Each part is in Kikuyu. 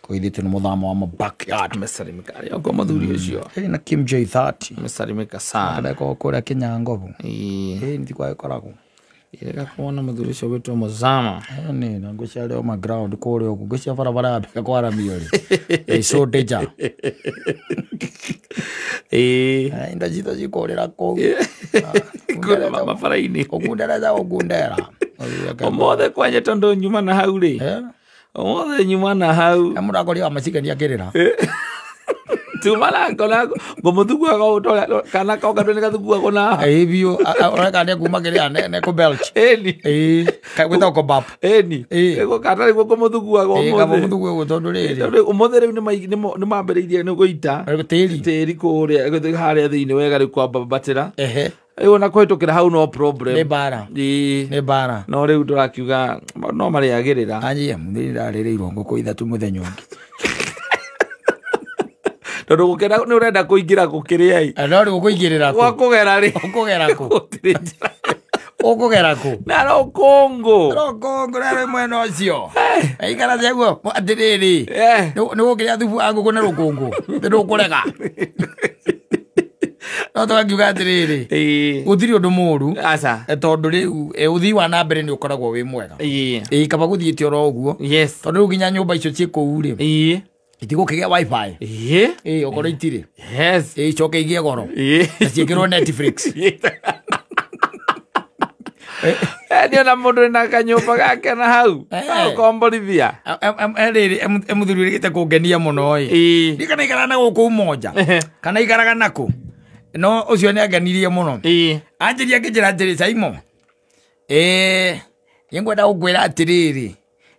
Koithĩtio nĩ mũthamo wa mabackyard. Amesalimika arĩ oko mũthuri ũcio. Ĩ na Kim J30. Amesalimika sana. Kareko kũrĩa Kinyangobu. Ĩĩ. Ĩ nĩ kwa ĩkoragwo. Ĩrega kuona mũthuri ũcio gwĩtwo Muzama. Nĩ na ngũcia arĩ o ma ground kũrĩa ũguo ngũcia barabara yambĩka kwaramio rĩ. Ĩ so danger. Ĩĩ. Indo citũ cikũrĩra kũu. Kũrĩa mabara-inĩ. Ũkundereza ũkundera. Ũmũthĩ kwanja tondũ nyuma na hau rĩ. Ũmũthĩ nyuma na hau. Mũrakoria wa macikani akĩrĩra. Tuma na ngona ngũmũthuguaga ũũ kana koga ndũ nĩgathuguagwo na Ĩ biũ ũreka nĩ kuma kĩrĩa nĩ kũ belch. Ĩni. Ĩ gwĩtagwo kobap. Ĩni. Ĩ. Ĩgũ kana nĩguo ngũmũthuguaga Ĩ kaba ũmũthĩ. mũthugue ũguo tondũ rĩrĩ. Tondũ ũmũthĩ rĩu nĩmambĩrĩirie nĩ gũita Tĩri. tĩri kũrĩa harĩa thĩinĩ wega rĩu kwambatĩra. Ehe. Rĩu ona kũhĩtũkĩra hau no problem. Nĩ mbara. Ĩĩ. Nĩ mbara. No rĩu ndũrakiuga no marĩagĩrĩra. Anjia mũthuri ndarĩrĩirwo ngũkũ ithatũ mũthenya ũngĩ. Tondũ gũkĩra nĩ ũrenda kũingĩra gũkĩrĩa ĩ. No rĩu ũkũingĩrĩra Gwa kũ? kũgera rĩ. Ũkũgera kũ? Gũtirĩ njĩra. Ũkũgera kũ? Na rũkũngũ. Rũkũngũ rarĩ mwena ũcio. Aikara ciaguo atĩrĩrĩ. Nĩ gũkĩrĩa thubu wa ngũkũ na rũkũngũ. Nĩ ndũkũrega. No tũgakiuga atĩrĩrĩ. Ĩĩ. Gũtirĩ ũndũ mũru. Aca. Tondũ rĩu ũthii wa na mbere nĩ ũkoragwo wĩ mwega. Ĩĩ. Ĩ kaba gũthiĩte oro ũguo. Yes. Tondũ rĩu nginya nyũmba icio ciĩ kũu rĩ. Ĩĩ. Itigũkĩgĩa wifi. Ĩĩ. Ĩ okorwo itirĩ. Yes. Ĩ icoke igĩe goro. Ĩĩ. Na ciĩkĩrwo Netflix. Nĩ ona mũndũ wĩna kanyũmba gake na hau. Ũkomborithia. Rĩrĩ mũthuri ũrĩgĩte kũngenia mũno ĩ. Ĩĩ. Ndiũ kana ikaraga na gũkũ Umoja. Kana ikaraga nakũ. No ũcio nĩ angenirie mũno. Ĩĩ. Anjĩria akĩnjĩra atĩrĩ Saimo. Ĩ nĩngwenda gũkwĩra atĩrĩrĩ.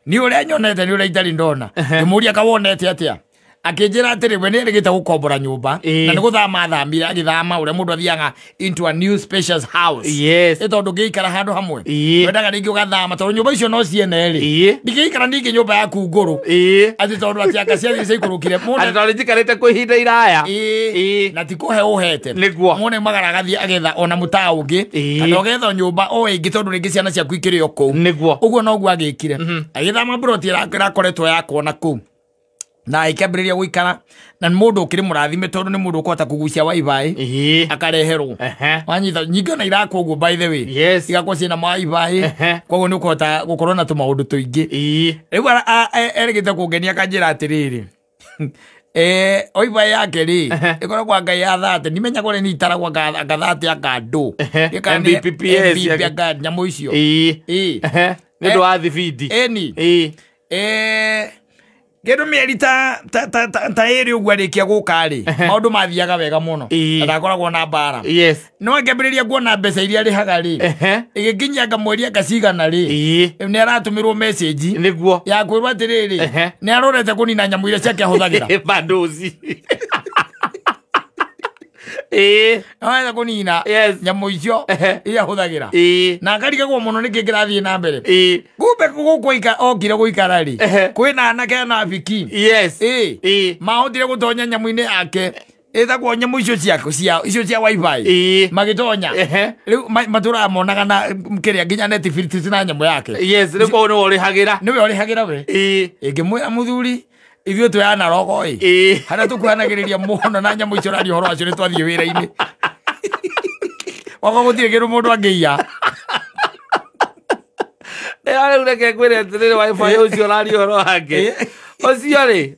Nĩ ũrĩa nyonete nĩ ũrĩa itarĩ ndona. Ngĩmũria kawonete atĩa. Akĩnjĩra atĩrĩ we nĩerĩgĩte gũkombora nyũmba. Na nĩ gũthama athamire agĩthama ũrĩa mũndũ athiaga into a new spacious house. Yes. Ĩ tondũ ũngĩikara handũ hamwe. Ĩĩ. Wendaga rĩngĩ ũgathama tondũ nyũmba icio no ciene rĩ. Ĩĩ. Ndingĩikara ningĩ nyũmba yaku ngũrũ. Ĩĩ. Atĩ tondũ atĩ anga ciathiĩ ciaikũrũkire. Atĩ tondũ njikarĩte kwa ihinda iraya. Ĩĩ. Ĩĩ. Na ti kũhe ũhete. Nĩguo. Mũndũ nĩaumagara agathiĩ agetha ona mũtaa ũngĩ. Ĩĩ. Kana ũgetha nyũmba o ĩngĩ tondũ rĩngĩ ciana ciaku ikĩrĩ o kũu. Nĩguo. Ũguo noguo agĩkire. Agĩthama mburoti ĩrakoretwo yakwo na kũu. Na ĩkĩambĩrĩria gũikara na nĩ mũndũ ũkĩrĩ mũrathime tondũ nĩ mũndũ ũkũhota kũgucia wifi. Ĩĩ. Akareherwo. Wanyita nyingĩ ona irakwo ũguo by the way. Yes. Igakwo ciĩna wifi. Koguo nĩ ũkũhota gũkorwo na tũmaũndũ tũingĩ. Ĩĩ. Rĩu erĩgĩte kũngenia akanjĩra atĩrĩrĩ. Wifi yake rĩ ĩkoragwo anga ya 30 ndimenyaga ũrĩa nĩ itaragwo anga 30 anga ndũ. Mbps anga nyamũ icio. Ĩĩ. Ĩĩ. Nĩ ũndũ wa thibindi. Ĩni. Ĩĩ. Kĩndũ mĩeri ta ĩrĩ ũguo arĩkia gũka rĩ maũndũ mathiaga wega mũno. Ĩĩ. Na ndakoragwo na mbara. Yes. No akĩambĩrĩria kuona mbeca iria arĩhaga rĩ. Ĩgĩkinyia anga mweri anga cigana rĩ. Ĩĩ. Nĩ aratũmĩrwo message. Nĩguo. Ya kwĩrwo atĩrĩrĩ. Nĩ arorete kũnina nyamũ iria ciake ahũthagĩra. Bandozi. Ĩĩ. Arorete kũnina Yes. nyamũ icio iria ahũthagĩra. Ĩĩ. Na akarigagwo mũno nĩkĩ kĩrathiĩ na mbere. Ĩĩ. Kumbe gũkũ okire gũikara rĩ. Kwĩna anake na biki. Yes. Ĩĩ. Ĩĩ. Mahotire gũtonya nyamũ-inĩ yake. Ĩtagwo nyamũ icio ciako cia icio cia wifi. Ĩĩ. Magĩtonya. Rĩu matũraga monaga na kĩrĩa nginya Netflix na nyamũ yake. Yes, rĩu koguo nĩwe ũrĩhagĩra. Nĩwe ũrĩhagĩra we. Ĩĩ. Ĩngĩmwĩra mũthuri ithuĩ twĩ analogo ĩ. Ĩĩ. Harĩa tũkuhanagĩrĩria mũno na nyamũ icio ũraria ũhoro wacio nĩ twathiĩ wĩra-inĩ. Wakwa gũtirĩ kĩndũ mũndũ angĩiya. Rĩu reke ngwĩre atĩrĩrĩ wifi ũcio ũraria ũhoro wake. Ũcio rĩ.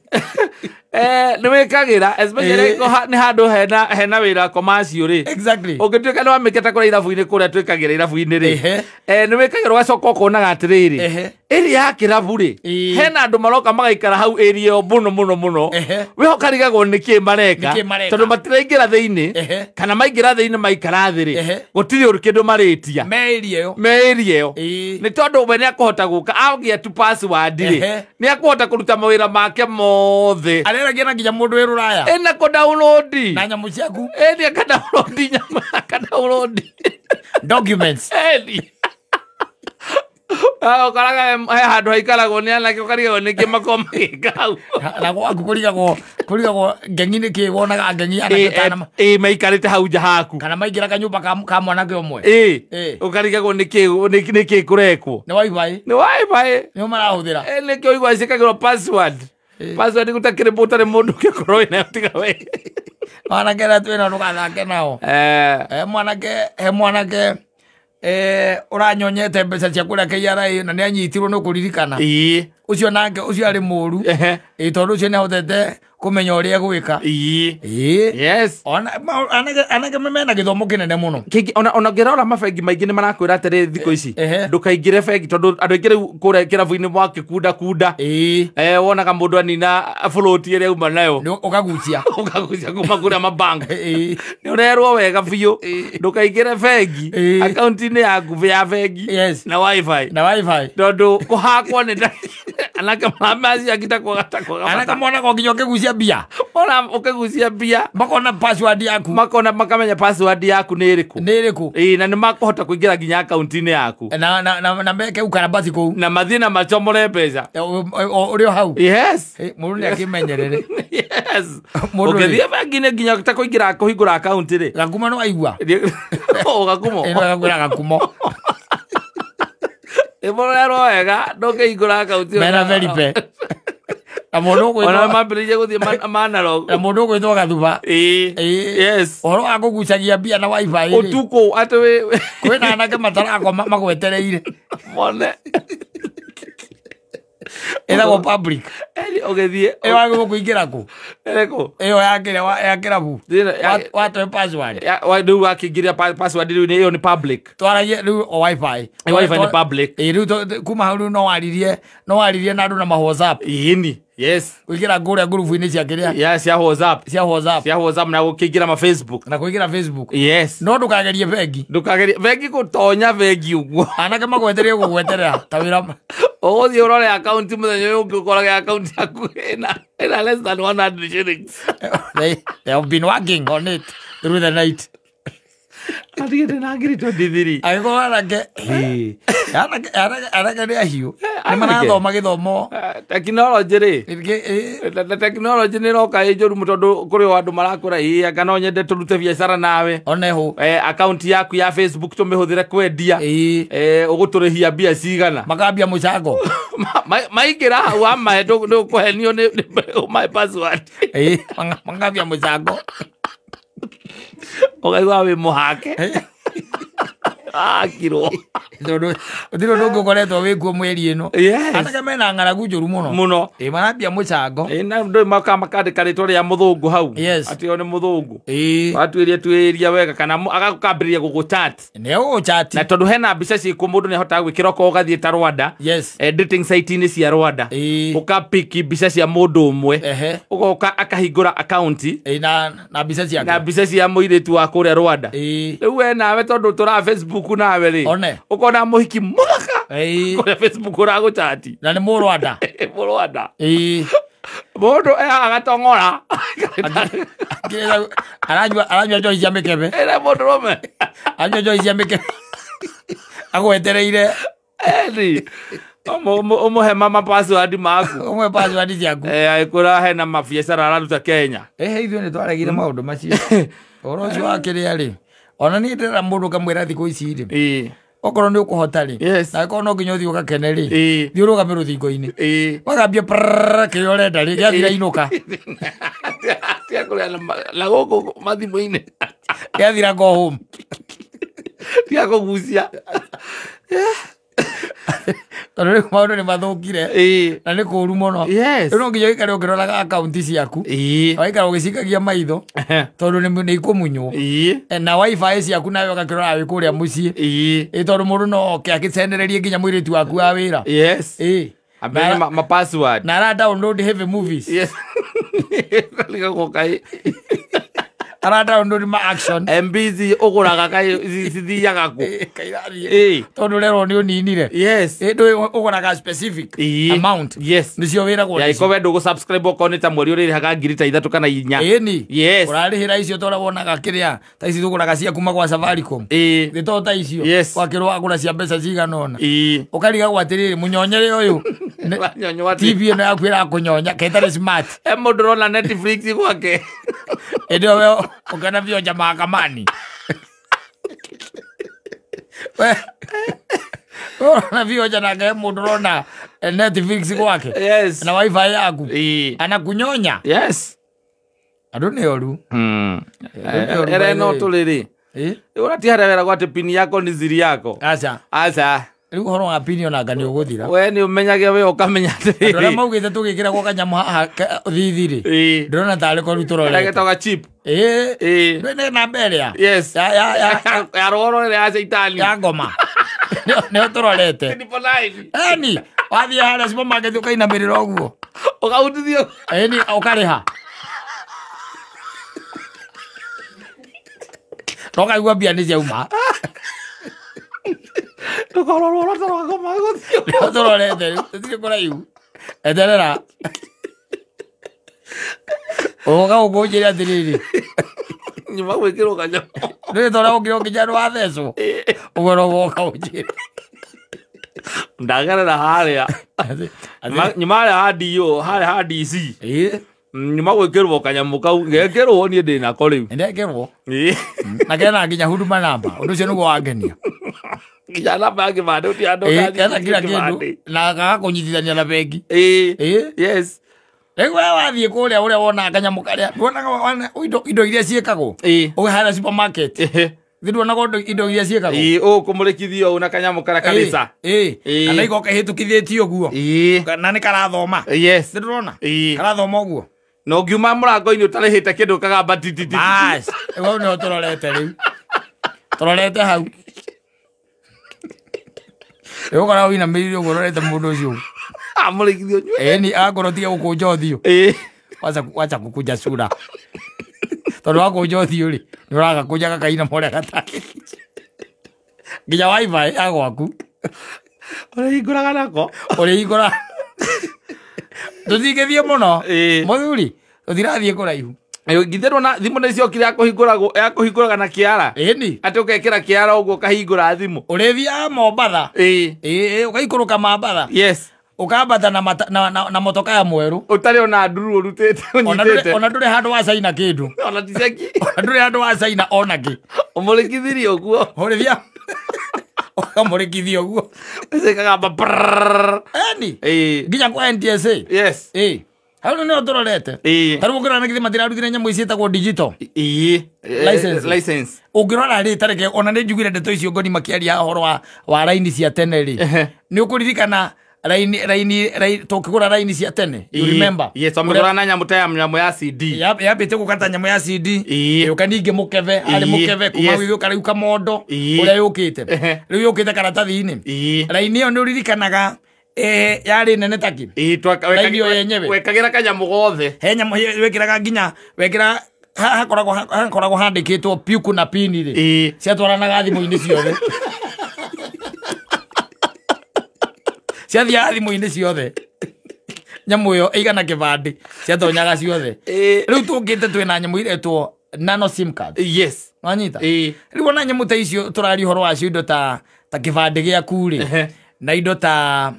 Nĩ wĩkagĩra especially nĩ handũ hena wĩra commercial rĩ. Exactly. Ũngĩtuĩka nĩ wamĩkĩte kũrĩa irabu-inĩ kũrĩa twĩkagĩra irabu-inĩ rĩ. Nĩ wĩkagĩra ũgacoka ũkonaga atĩrĩrĩ. Ĩrĩa ya kĩrabu rĩ. Hena andũ maroka magaikara hau area ĩyo mũno mũno mũno. Wĩho ũkarigagwo nĩkĩ mareka. Tondũ matiraingĩra thĩinĩ. Kana maingĩra thĩinĩ maikara thĩ rĩ. Gũtirĩ ũndũ kĩndũ marĩtia. Me area ĩyo. Me area ĩyo. Nĩ tondũ we nĩakũhota gũka agĩa tu password rĩ. Nĩakũhota kũruta mawĩra make mothe. Areragia na nginya mũndũ wĩ rũraya. Ĩna kũ download. Na nyamũ ciaku. Ĩni aka download nyamũ aka download. Documents. Ĩni. Ũkoraga he handũ haikaragwo nĩ anake ũkarigagwo nĩkĩ makoragwo magĩka hau. Na gwaku kũrigagwo ngengi nĩkĩ wonaga ngengi anake kana Ĩĩ maikarĩte hau nja haku. Kana maingĩra kanyũmba ka mwanake ũmwe. Ĩĩ. Ũkarigagwo nĩkĩ kũrekwo. Nĩ wifi. Nĩ wifi. Nĩo marahũthĩra. Nĩkĩo ũiguaga ciĩkagĩrwo password. Password gutakiri mũtarĩ mũndũ ũngĩkorwo wĩnayo tiga we. Mwanake na twĩna ndũgathake nao. Mwanake he mwanake ũranyonyete mbeca cia kũrĩa KRA na nĩanyitirwo nĩ kũririkana. Ũcio nake ũcio arĩ mũru. Tondũ ũcio nĩahotete kũmenya ũrĩa egwĩka. Yes. Ona anake mena gĩthomo kĩnene mũno. Kĩngĩ ona ngĩrora mabengi maingĩ nĩ marakwĩra atĩrĩ thikũ ici ndũkaingĩre bengi tondũ andũ aingĩ rĩu kũrĩa kĩrabu-inĩ mwakĩkunda kunda. Wonaga mũndũ anina float ĩrĩa auma nayo. Ũkagucia. Ũkagucia kuma kũrĩa mabank. Nĩ ũrerwo wega biũ ndũkaingĩre bengi akaunti-inĩ yaku ya bengi na wifi. Na wifi. Tondũ kũhakwo nĩ anake maramacia gitakuaga anake monaga nginya ũkĩgucia mbia. Ona ũkĩgucia mbia makona password yaku. Makona makamenya password yaku nĩ ĩrĩkũ. Nĩ ĩrĩkũ. Na nĩ makũhota kũingĩra nginya akaunti-inĩ yaku. Na meke ukarabati kũu. Na mathiĩ na macomore mbeca. Ũrĩ o hau. Yes. Mũndũ nĩ akĩmenyerere. Yes. Ũngĩthiĩ bengi-inĩ nginya ta kũingĩra kũhingũra akaunti rĩ. Gakumo no aigua. O Gakumo. Ĩno agakwĩra Gakumo. Ĩmũrerwo wega ndũkĩhingũra akaunti. Mena Felipe. Na mũndũ ũgwĩtwo ona mambĩrĩirie gũthiĩ manarog. Na mũndũ ũgwĩtwo Gathuba. Yes. Ũhoro wa kũgucagia mbia na wifi rĩ. Ũtukũ atĩ kwĩna anake matarakoma magwetereire. Mone. Ĩtagwo public. Ũgĩthiĩ. Ĩyo wagĩrĩirwo kũingĩra kũ? Ĩrĩkũ? Ĩyo ya kĩrabu. Watũhe password. Rĩu wakĩingĩria password rĩu ĩyo nĩ public. Twaragie rĩu o wifi. Wifi nĩ public. Rĩu kuma hau rĩu no waririe na andũ na ma WhatsApp. Ĩni. Yes. Kũingĩra kũrĩa ngurubu-inĩ cia kĩrĩa. Yes, cia WhatsApp. Cia WhatsApp. Cia WhatsApp na gũkĩingĩra ma Facebook. Na kũingĩra Facebook. Yes. No ndũkagerie bengi. Ndũkagerie bengi gũtonya bengi ũguo. Anake magwetereire gũgweterera ta wĩra. Ũgũthiĩ ũrore akaunti mũthenya ũyũ ũngĩ ũkorage akaunti yaku ĩna less than 100 shillings. They have been working on it through the night. Atigĩte na ngiri 23. Angĩkorwo anake anake nĩ ahiũ. Nĩ marathoma gĩthomo. Tekinoronjĩ rĩ. Tekinoronjĩ nĩ ĩroka ĩ njũru tondũ kũrĩ o andũ marakũra anga no nyende tũrute biacara nawe. Oneho. Akaunti yaku ya Facebook tũmĩhũthĩre kwendia. Ũgũtũrĩhia mbia cigana. Makambia mũcango. Maingĩra hau amahe ndũkũhenio nĩ ũmahe password. Makambia mũcango. Ũkaigua wĩ mũhake. Akirwo. Tondũ gũtirĩ ũndũ ũngĩ ũkoretwo wĩkuo mweri ĩno. Anake mena ng'aragu njũru mũno. Mũno. Marambia mũcango. Na ndũĩ makandĩka rĩtwa rĩa mũthũngũ hau. Atĩ o nĩ mũthũngũ. Watuĩria tuĩria wega kana agakambĩrĩria gũgũchat. Nĩ egũgũchat. Na tondũ hena mbica ciĩkuo mũndũ nĩ ahotaga gwĩkĩra okorwo ũgathiĩ ta Rwanda. Yes. Dating site-inĩ cia Rwanda. Ũkapiki mbica cia mũndũ ũmwe. Ũgoka akahingũra akaunti. Na mbica ciake. Na mbica cia mũirĩtu wa kũrĩa Rwanda. Rĩu we nawe tondũ tũra Facebook nawe rĩ. Ũkona mũhiki mũthaka. Kũrĩa Facebook ũragũchati. Na nĩ Mũrwanda. Mũrwanda. Mũndũ agatong'ora. Aranyua njohi cia mĩkebe. Ĩra mũndũrũme. Aranyua njohi cia mĩkebe. Agwetereire. Eni. Ũmũhe mama password maku. Ũmũhe password ciaku. Agĩkwĩra hena mabiacara araruta Kenya. Ithuĩ nĩ twaregire maũndũ macio. Ũhoro ũcio wa kĩrĩa rĩ. Ona niĩ ndĩrera mũndũ ngamwĩra thikũ ici rĩ. Okorwo nĩ ũkũhota rĩ. Na akorwo no nginya ũthiĩ ũgakene rĩ. Thiĩ ũrũgame rũthingo-inĩ. Wagambia prrrr kĩrĩa ũrenda rĩ gĩathira inũka. Tiga kũrĩa na gũkũ mathimũ-inĩ. Gĩathira go home. Tiga kũgucia. Tondũ rĩu maũndũ nĩ mathũkire. Na nĩ kũũru mũno. Rĩu no nginya ũikare ũkĩroraga akaunti ciaku. Ũgaikara ũgĩcikagia maitho. Tondũ nĩ ikũmunywo. Na wifi ciaku nawe ũgakĩrora wĩ kũrĩa mũciĩ. Tondũ mũndũ no oke akĩcenererie nginya mũirĩtu waku wa wĩra. Yes. Ma password. Na ara download heavy movies. Yes. Ara download ma action. MB ũgũraga kaĩ cithiaga kũ? Kairathiĩ. Tondũ rero nĩ ũninire. Yes. Ndũĩ ũgũraga specific amount. Yes. Nĩcio wĩragwo. Ya iko we ndũgũ subscribe okorwo nĩ ta mweri ũrĩrĩhaga ngiri ta 3 kana 4. Ĩni. Yes. Ũrarĩhĩra icio tondũ wonaga kĩrĩa ta ici tũgũraga cia kuma gwa Safaricom. Nĩ to ta icio. Wakĩrwo wagũra cia mbeca cigana ũna. Ũkarigagwo atĩrĩrĩ mũnyonyere ũyũ. TV ĩno yaku ĩrakũnyonya ketarĩ smart. He mũndũ ũrona Netflix gwake. Ĩndĩ we ũkana vionja mahakamani. Ũrona vioja nake mũndũ ũrona Netflix gwake. Yes. Na wifi yaku. Ĩĩ. Anakunyonya. Yes. Andũ nĩ oru. Era no tũrĩrĩ. Ĩ? Ũratia harĩa weragwo atĩ pini yako ni thiri yako. Aca. Aca. Rĩu ũhoro wa pini onanga nĩ ũgũthira. We nĩ ũmenyage we ũkamenya Andũ arĩa atĩrĩrĩ. maugĩte tũgĩkĩragwo kanyamũ haha thithi rĩ. Ĩĩ. Ndĩrona tarĩ ko rĩu Karĩa tũrorete. getagwo chip. Ĩ. Ĩĩ. Ndwĩ namba ĩrĩa. Yes. Ya ya ya Ya rũhoro ĩrĩa ya caitani. ya ngoma. Nĩyo tũrorete. 999. Eni, wathiĩ harĩa supermarket ũkainamĩrĩra ũguo. Ũkahutithio. Eni, ũkarĩha. No kaigua mbia nĩ ciauma. Ndũkarorwo ũrota rwa ngoma gũthiĩ. Nĩyo tũrorete rĩu, tũtirĩ kũraihu. Eterera. Ũgoka gũkũnjĩre atĩrĩrĩ. Nyuma gwĩkĩrwo kanyamũ. Ndũĩ ta ũrĩa ũkire ũkĩnja nĩwathecwo. Ũguo noguo ũgoka ũnjĩre. Ndagerera harĩa. Nyuma harĩa ha DO, harĩa ha DC. Ĩ. Nyuma gwĩkĩrwo kanyamũ kau. Ngekĩrwo niĩ ndĩ nako rĩu. Nĩndekĩrwo. Ĩĩ. Na kena nginya huduma namba. Ũndũ ũcio nĩguo wangenia. Nginya namba ya kĩbandĩ ũtirĩ handũ Ĩ, ũtathiĩ kena kila kĩbandĩ. kĩndũ. Na gagakũnyitithania na bengi. Ĩĩ. Ĩ. Yes. Rĩu we wathiĩ kũrĩa ũrĩa wonaga kanyamũ karĩa, nduonaga indo iria ciĩkagwo. Ĩĩ. Ũgĩ harĩa supermarket. Ĩhĩ. Thĩ nduonaga indo iria ciĩkagwo. Ĩĩ, ũkũmũrĩkithio ũũ na kanyamũ karĩa karĩca. Ĩ. Ĩ. Kana igoka ĩhĩtũkithĩtio ũguo. Ĩĩ. Na nĩ karathoma. Yes. Thĩ ndũrona? Ĩĩ. Karathoma ũguo. Na ũngiuma mũrango-inĩ ũtarĩhĩte kĩndũ kagamba titititi. Bas. Rĩu nĩho tũrorete rĩu. Tũrorete hau. Rĩu ũkoragwo ũinamĩrĩire ũguo ũrorete mũndũ ũcio. Amũrĩkithio nyue. Ĩni akorwo tiga gũkũnja ũthiũ. Ĩĩ. Wacha gũkũnja sura. Tondũ wakũnja ũthiũ rĩ, nĩ ũragakũnja gakaina ũrĩa gatarĩ. Nginya wifi ya gwaku. Ũrĩhingũraga nako. Ũrĩhingũra. Tũtingĩthiĩ mũno. Ĩĩ. Mũthuri, tũtirathiĩ kũraihu. Githĩ na thimũ nĩ ciokire ya kũhingũraga na kĩara. Ĩni. Atĩ ũgekĩra kĩara ũguo ũkahingũra thimũ. Ũrĩthiaga Mombatha. Ĩĩ. Ĩĩ, ũgaikũrũka Mombatha. Yes. Ũkambata na motoka ya mwerũ. Ũtarĩ ona nduru ũrutĩte ũnyitĩte. Ona ndũrĩ handũ wa caina kĩndũ. Ona ti ceki. Ona ndũrĩ handũ wa caina ona kĩ. Ũmũrĩkithirie ũguo. Ũrĩthiaga ũkamũrĩkithia ũguo. Ĩkagamba prrrr. Eni. Ĩĩ. Nginya kwa NTSA. Yes. Ĩĩ. Hau nĩho tũrorete. Ĩĩ. Ta rĩu ũngĩrora nĩ githĩ matirarutire nyamũ ici ciĩtagwo digital. Ĩĩ. License. License. Ũngĩrora rĩ tareke ona nĩ njugire ndeto icio ngoni makĩaria ũhoro wa raini cia tene rĩ. Nĩ ũkũririkana raini tũkĩgũra raini cia tene. You remember? Yes, wamĩgũra na nyamũ ta ya nyamũ ya CD. Yambĩte gũkata nyamũ ya CD. Ĩũka ningĩ mũkebe, harĩ mũkebe kuma gĩũka rĩu kamondo ũrĩa yũkĩte. Rĩu yũkĩte karatathi-inĩ. Raini ĩyo nĩ ũririkanaga yarĩ nene taki. Raini ĩyo yenyewe. Wekagĩra kanyamũ gothe. He nyamũ wekĩraga nginya wekĩra hakoragwo handĩkĩtwo piuku na pini rĩ. Ciatwaranaga thimũ-inĩ ciothe. Ciathiaga thimũ-inĩ ciothe. Nyamũ ĩyo ĩigana kĩbandĩ ciatonyaga ciothe. Rĩu tũngĩte twĩna nyamũ iretwo nano sim card. Yes. Wanyita? Rĩu ona nyamũ ta icio tũraria ũhoro wacio indo ta kĩbandĩ gĩaku rĩ. Na indo ta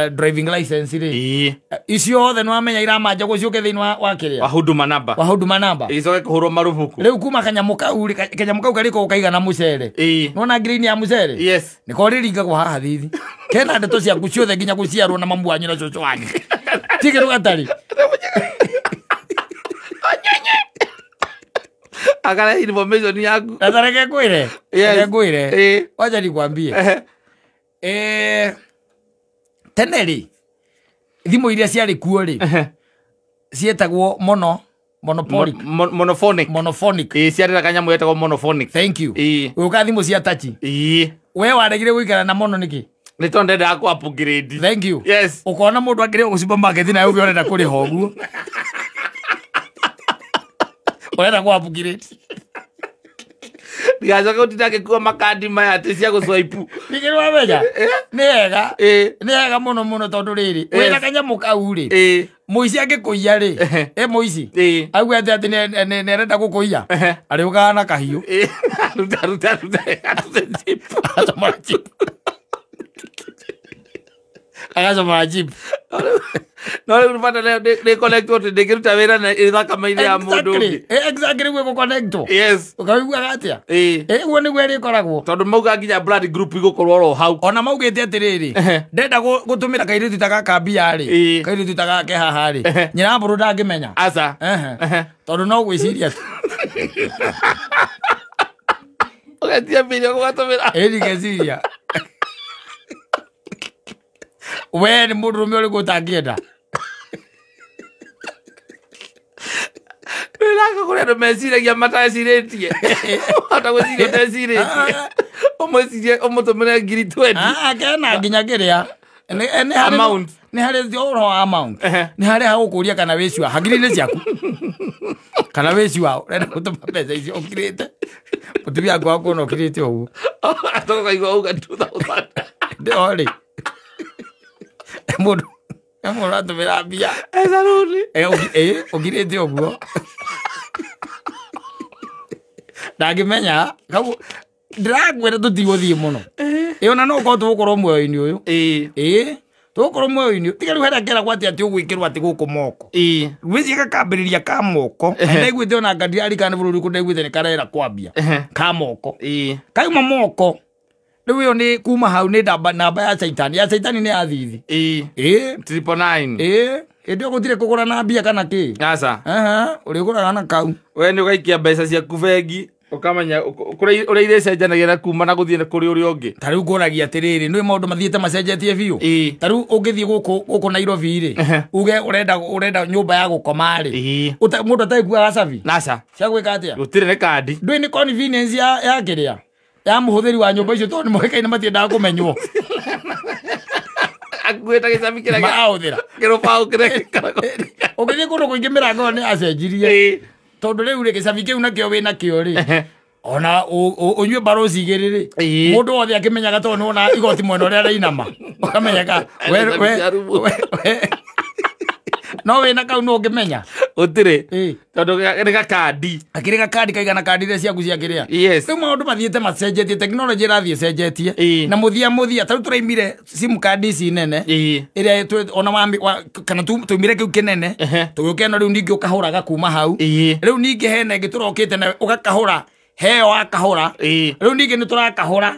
driving license rĩ. Icio othe nĩ wamenya iramanja gũciũke thĩinĩ wa kĩrĩa? Wa huduma namba. Wa huduma namba. Icoke kũhũrwo marubuku. Rĩu kuma kanyamũ kau rĩ, kanyamũ kau karĩkoragwo kaigana mũcere. Nĩwona ngirini ya mũcere? Yes. Nĩko rĩringagwo haha thithi. Kena ndeto ciaku ciothe nginya gũciarwo na mamu wanyu na cũcũ wanyu. Ti kĩndũ gatarĩ. Akara information yaku. Sasa reke ngwĩre. Reke ngwĩre. Wacha nikwambie. Tene rĩ, thimũ iria ciarĩ kuo rĩ, ciĩtagwo monophonic. Monophonic. Monophonic. Ĩĩ, ciarĩ na kanyamũ getagwo monophonic. Thank you. Ĩĩ. Ũka thimũ cia touch. Ĩĩ. We waregire gũikara na mono nĩkĩ? Nĩ tondũ ndendaga kũ upgrade. Thank you. Yes. Ũkona mũndũ akĩrĩhwo gũ supermarket nawe ũngĩ ũrenda kũrĩha ũguo. Ũrenda kũ upgrade. Ndigacoke gũtinda ngĩkua makandi maya atĩ cia gũswipe. Ningĩ nĩwamenya? Nĩ wega. Nĩ wega mũno mũno tondũ rĩrĩ, wĩna kanyamũ kau rĩ, mũici angĩkũiya rĩ, mũici, auge atĩ nĩ arenda gũkũiya, arĩũkaga na kahiũ. Ruta ruta ruta. Arute chip. Acomora chip. Agacomora chip. No rĩu bata nĩ connect atĩ ndĩngĩruta wĩra na ĩ thakame-inĩ ya mũndũ ũngĩ. Exactly guo gũconnectwo. Yes. Ũkaiguaga atĩa? Ĩĩ. Ĩguo nĩguo ĩrĩkoragwo. Tondũ mauga nginya blood group igũkorwo oro hau. Ona maugĩte atĩrĩrĩ, ndenda gũtũmĩra kairĩtu ta gaka mbia rĩ, kairĩtu ta gaka ke haha rĩ, nyina mbũrũ ndangĩmenya. Aca. Tondũ no gwĩciria tu. Ũgetia mbia ũgatũmĩra. Ĩni ngeciria. We nĩ mũndũrũme ũrĩkũ ũtangĩenda? Wĩraka kũrĩ andũ meciragia matecirĩtie. Hota gwĩciria ũtecirĩtie. Ũmwĩcirie ũmũtũmĩre ngiri 20. Kena nginya kĩrĩa. Amount. Nĩ harĩ ũhoro wa amount. Nĩ harĩ ha gũkũria kana wĩ sure hakiri-inĩ ciaku. Kana wĩ sure ũrenda gũtũma mbeca icio ũkirĩte. Mũtumia waku akuona ũkirĩte ũguo. Atoka kaigua auga 2000. Ndĩorĩ. Mũndũ ũratũmĩra mbia. Saruni. Ũkirĩte ũguo. Ndangĩmenya kau ndĩrakwĩra tũtigũthiĩ mũno. Ĩ ona no ũkorwo tũgũkorwo muoyo-inĩ ũyũ. Ĩ tũgũkorwo muoyo-inĩ ũyũ. Tiga rĩu harĩa keragwo atĩ atĩ ũgwĩkĩrwo atĩ gũkũ moko. Gwĩciria gakambĩrĩria ka moko. Ndaiguĩte ona ngandirarikana nĩ bũrũri ũrĩkũ ndaiguĩte nĩ karera kwambia. Ka moko. Kauma moko. Rĩu ĩyo nĩ kuma hau nĩ namba ya caitani. Ya caitani nĩ ya thithi. Ĩ. 999. Ĩ. Hĩndĩ ĩyo gũtirĩ kũgũra na mbia kana kĩ. Aca. Ũrĩgũraga na kau. We nĩ ũgaikia mbeca ciaku bengi. Ũkamenya kũrĩa irĩcenjanagia na kuma na gũthiĩ kũrĩ ũrĩa ũngĩ. Ta rĩu ngũragia atĩrĩrĩ, nĩ maũndũ mathiĩte macenjetie biũ. Ta rĩu ũngĩthiĩ gũkũ Nairobi rĩ, uge ũrenda nyũmba ya gũkoma rĩ, mũndũ atarĩ cabi. Aca. Cia gwĩka atĩa? Gũtirĩ nĩ kandi. Ndũĩ nĩ convenience ya kĩrĩa? Ya mũhũthĩri wa nyũmba icio tondũ nĩmoĩkaine matiendaga kũmenywo. Akuĩte gĩcabi kĩrĩa marahũthĩra. Kĩrũbaũ kĩrĩa gĩkoragwo. Ũngĩthiĩ kũndũ kũingĩ mĩrango ĩyo nĩ yacenjirie. Tondũ rĩu rĩ gĩcabi kĩu nakĩo wĩ nakĩo rĩ, ona ũnyue baroci igĩrĩ rĩ, mũndũ wothe akĩmenyaga tondũ nĩwona igoti mwena ũrĩa rĩinama. Ũkamenyaga we no wĩna kau no ũngĩmenya. Gũtirĩ. Tondũ nĩ gakandi. Akĩrĩ gakandi kaigana kandi iria ciaku cia kĩrĩa. Yes. Rĩu maũndũ mathiĩte macenjetie, tekinoronjĩ ĩrathiĩ ĩcenjetie. Na mũthia ta rĩu tũraimire sim card ici nene. Ĩrĩa ona kana tũimire kĩu kĩnene. Tũgĩũka ĩno rĩu ningĩ ũkahũraga kuma hau. Rĩu ningĩ hena ĩngĩ tũrokĩte nayo ũgakahũra heo akahũra. Rĩu ningĩ nĩ tũrakahũra.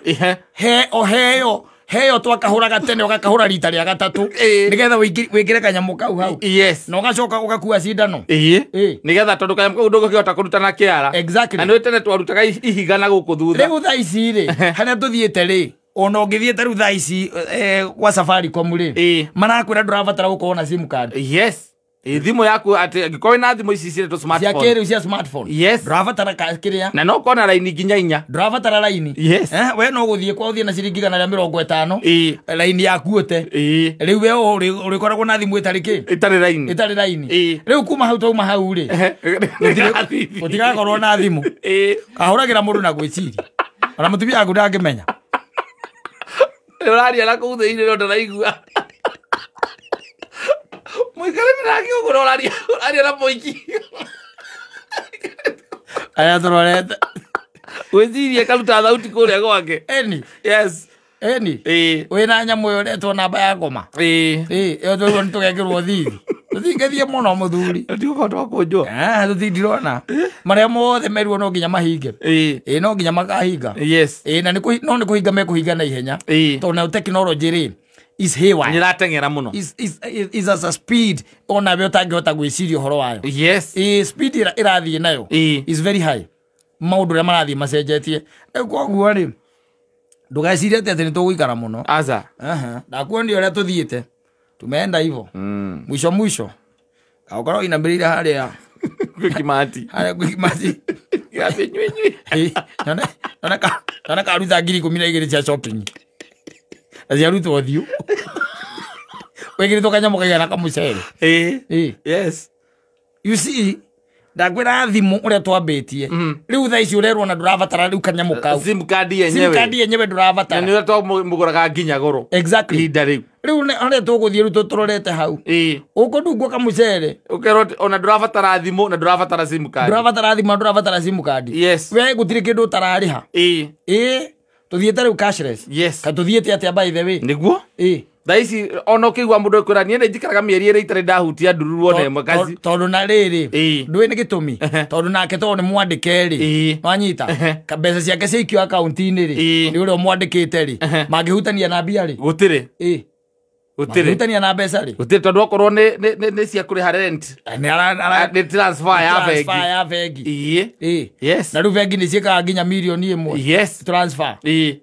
He o heo. Heo twakahũraga tene ũgakahũra rita rĩa gatatũ nĩgetha wĩkĩre kanyamũ kau hau. Yes. Na ũgacoka ũgakua cindano. Nĩgetha tondũ kanyamũ kau ndũngĩhota kũruta na kĩara. Exactly. Na nĩ tene twarutaga ihiga na gũkũ thutha. Rĩu thaa ici rĩ, harĩa tũthiĩte rĩ, ona ũngĩthiĩ ta rĩu thaa ici gwa Safaricom rĩ, marakwĩra ndũrabatara gũkorwo na sim card. Yes. Thimũ yaku atĩ angĩkorwo wĩna thimũ ici ciretwo smartphone. Cia kĩrĩu cia smartphone. Yes. Ndũrabatara kĩrĩa. Na no ũkona raini nginya inya. Ndũrabatara raini. Yes. We no gũthiĩ kwa ũthiĩ na ciringi 150. Raini yaku ũte. Rĩu we ũrĩkoragwo na thimũ ĩtarĩ kĩ? Ĩtarĩ raini. Ĩtarĩ raini. Rĩu kuma hau twauma hau rĩ. Gũtigakorwo na thimũ. Kahũragĩra mũndũ na gwĩciria. Ona mũtumia waku ndangĩmenya. Ũraria na kũu thĩinĩ no ndaraigua. Mũikarĩte nake ũguo na ũraria na mũingĩ. Aya tũrorete. Gwĩciria karuta thauti kũrĩa gwake. Eni. Yes. Eni. Wĩna nyamũ ĩyo ũretwo namba ya ngoma. Ĩyo tũrĩo nĩ tũgekĩrwo thithi. Tũtingĩthiĩ mũno mũthuri. Tũtigũkorwo twakũnjwo. Tũtindirona. Marĩa mothe merirwo no nginya mahinge. No nginya makahinga. Yes. Na no nĩ kũhinga mekũhinga na ihenya. Tondũ nayo tekinoronjĩ rĩ is haywire. Nĩrateng'era mũno. Is as a speed ona we ũtangĩhota gwĩciria ũhoro wayo. Yes. Speed ĩrathiĩ nayo is very high. Maũndũ ũrĩa marathiĩ macenjetie. Rĩu koguo rĩ ndũgecirie atĩ nĩ tũgũikara mũno. Aca. Ndakuonia ũrĩa tũthiĩte. Tumeenda hivyo. Mwisho mwisho. Ũkorwo inamĩrĩire harĩa gwĩ Kimati. Harĩa gwĩ Kimati. Gĩatĩ nyui nyui. None karuta 12,000 cia shopping. Na ciarutwo ũthiũ. Wĩkĩrĩtwo kanyamũ kaigana kamũcere. Yes. You see, ndakwĩra thimũ ũrĩa twambĩtie. Rĩu thaa ici ũrerwo na ndũrabatara rĩu kanyamũ kau. Sim card yenyewe. Sim card yenyewe ndũrabatara. Na nĩ ũrĩa twamũgũraga nginya goro. Exactly. Ihinda rĩu. Rĩu harĩa tũgũthiĩ rĩu tũrorete hau. Ũkũndungwo kamũcere. Ũkerwo ona ndũrabatara thimũ na ndũrabatara sim card. Ndũrabatara thimũ na ndũrabatara sim card. Yes. We gũtirĩ kĩndũ ũtararĩha. Tũthiĩte rĩu cashless. Yes. Ka tũthiĩte atĩa by the way? Nĩguo? Thaa ici ona ũkĩigua mũndũ ekwĩra niĩ nĩ njikaraga mĩeri ĩrĩ itarĩ ndahutia ndururu ona ĩmwe kaci. Tondũ na rĩrĩ ndũĩ nĩ gĩtũmi tondũ nake tondũ nĩ mwandĩke rĩ wanyita mbeca ciake ciaikio akaunti-inĩ rĩ nĩ ũrĩa ũmwandĩkĩte rĩ mangĩhutania na mbia rĩ gũtirĩ gũtirĩ mangĩhutania na mbeca rĩ gũtirĩ tondũ okorwo nĩ cia kũrĩha rent nĩ transfer ya bengi ya bengi ĩĩ yes na rĩu bengi nĩ ciĩkaga nginya mirioni ĩmwe yes transfer ĩĩ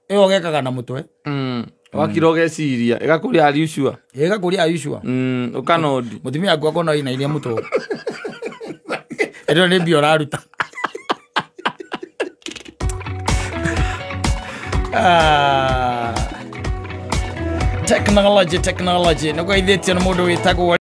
ĩyo ũgekaga na mũtwe wakira ũgeciria ĩgakũria are you sure ĩgakũria are you sure ũkanodi mũtumia waku akona inainia mũtwe ĩno nĩ mbia ũraruta. Technology nĩ kũgeithĩtio nĩ mũndũ wĩtagwo